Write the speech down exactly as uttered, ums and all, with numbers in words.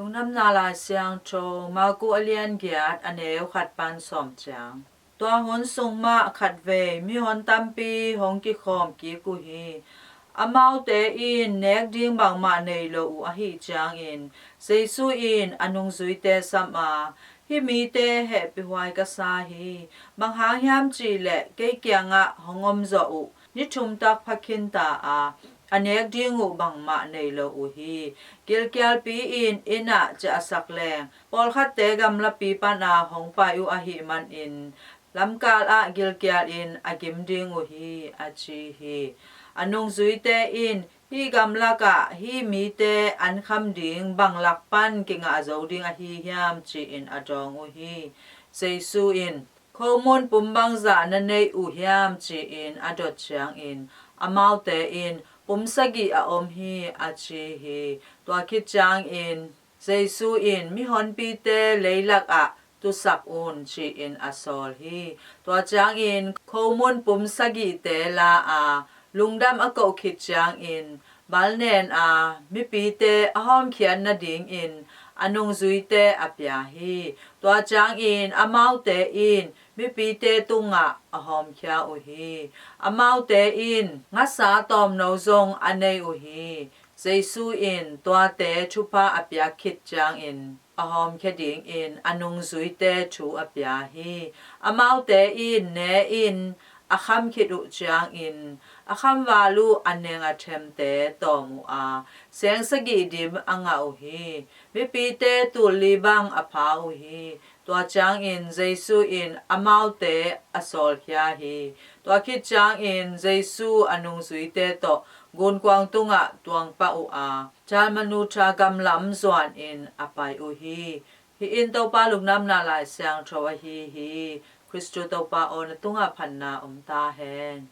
Lungdamna Lai Siangtho, Marku a lian giat, a neu khat pan sawm ciang. Tua hun sung mah khatvei mihon tampi hong kikhawm kik uh hi. Amaute in nek ding bangmah nei lo uh ahih ciangin Jesu in a nungzuite sam a, "Hih mite hehpihhuai ka sa hi. Bang hang hiam cihleh kei kiangah hong om zawh uh ni thum tak pha khin ta a, a nek ding uh bangmah nei lo uh hi. Gilkialpi in inn ah ciahsak leng, pawlkhatte gamlapi pana hong pai uh ahih manin lamkal ah gilkial in a gim ding uh hi," a ci hi. A nungzuite in, "Hih gamlak ah hih mite an kham ding bang lak pan kingah zo ding ahi hiam?" ci-in a dawng uh hi. Jesu in, "Khomun pum bangzah na nei uh hiam?" ci-in a dot ciangin amaute in, "Pum sagih a om hi," a ci hi. Tua khit ciangin Jesu in, "Mihonpite leilak ah tusak un," ci-in a sawl hi. Tua ciangin khomun pum sagihte la a, lungdam a koh khit ciangin bal nen a, mipite a hawmkhiat nadingin a nungzuite a pia hi. Tua ciangin amaute in mipite tungah a hawmkhia uh hi. Amaute in ngasa tawmno zong a nei uh hi. Jesu in tuate thupha a piak khit ciangin a hawmkhia dingin a nungzuite thu a pia hi. Amaute in ne in a kham khit uh ciangin a khamval uh a neng a themte tawm uh a, seng sagih dim a ngah uh hi. Mipite tul li bang a pha uh hi. Tua ciangin Jesu in amaute a sawlkhia hi. Tua khit ciangin Jesu a nungzuite tawh gunkuang tungah tuang pah uh a, Dalmanuta gam lam zuanin a pai uh hi. Hih in Topa Lungdamna Lai Siangtho ahi hi. Khristu Topa aw, na tungah phatna om ta hen.